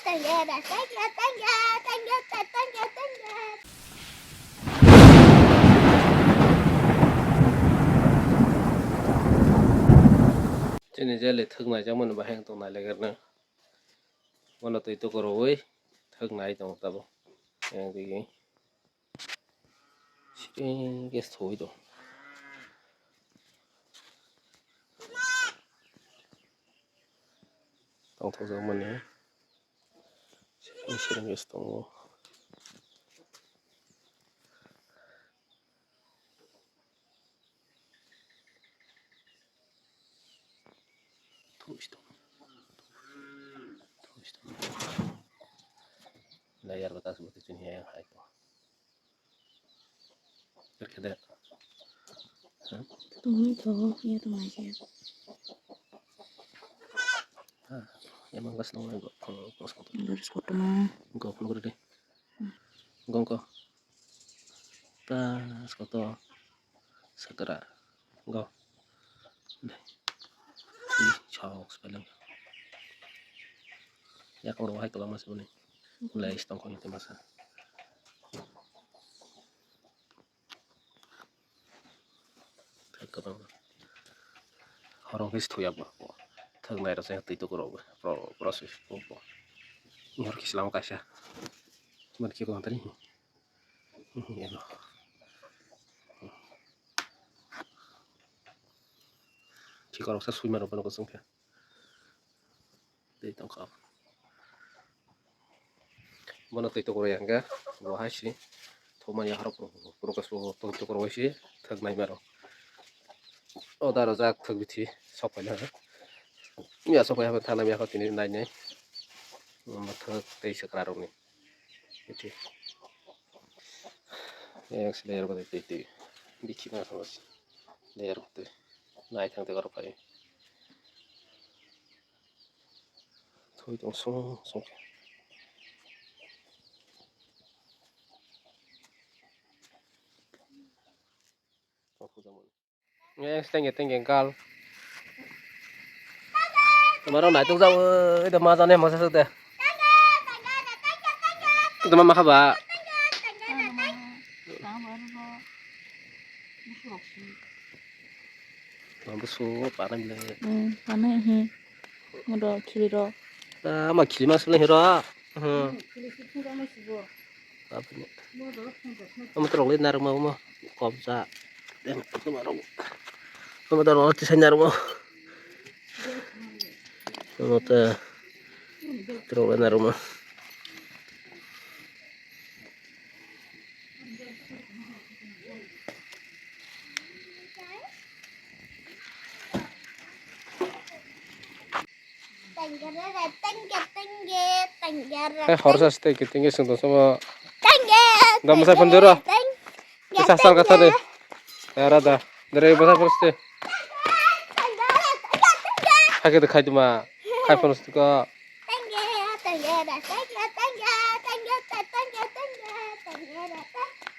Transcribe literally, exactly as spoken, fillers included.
Chini jeli thwk naijakmani bahai wng tong nailaikhe rwna. Bono twi tukurogwi thwk nai tongo tabuk. Yang twi siring khe soi tongo. Tongthokjakmani siring siring khe tongo. Layer batas bwtwi chini yang hai to. Kerkede. Tungwi to, iya to mai se. Ah, emang gas nong lai go, kos kotor. Gas kotor ma. Go, phone kore de. Gongko. Pas koto. Sakra. Go. Deh. Ih, chok sepelang. Ya, kau rohai kalau masih boleh. Mulai setengah itu masa. Thwk kwbang. Horong khe se thwi ya bo. Thwk nai rw se twi tukurok bo. Pro-, process bo. Ni hor khe se lama kaisa. Mani khe kwbang tani. Eno. Khikoroksa swima rok bono kwchwng khe. Twi tongkha. Bono twi tukurwi hwnkhe bo hai se thumani horok rok se twi tukurwi se thwk naima rok. O da rojak thwk bithi sok paina. Ya sok pai thana ya tini nai nai. Thwk tei swkra rokni. Iti. Yang sini air betul iti. Bichi na sama si. Air betul. Naik yang tegar pai. Thui tong song song. Tengke tengke gal. Maro naituk jao, oi da ma jane masa sute. Ito ma makha ba. Tang baru ro. Busu rok si. Busu pana bile. Hmm, pana he. Mudo khili ro. Ta ma khili ma sule hero. Hmm. Khili si thung ma si bo. Aboni. Omo torok le narwkma omo kobja. Omo torok tisai narwkma. Omo ta torok le narwkma. Tengke, tengke, tengke, tengke. Eh, horsa se tengke, tengke sung tong sama. Tengke, da masa tengke, pandero. Tengke, kisa sal kata de. Tengke. Era da. Dere masa poste. Tengke, tengke, tengke. Hake de khai duma. Khai poste ko. Tengke, tengke, tengke, tengke, tengke, tengke, tengke, tengke, tengke.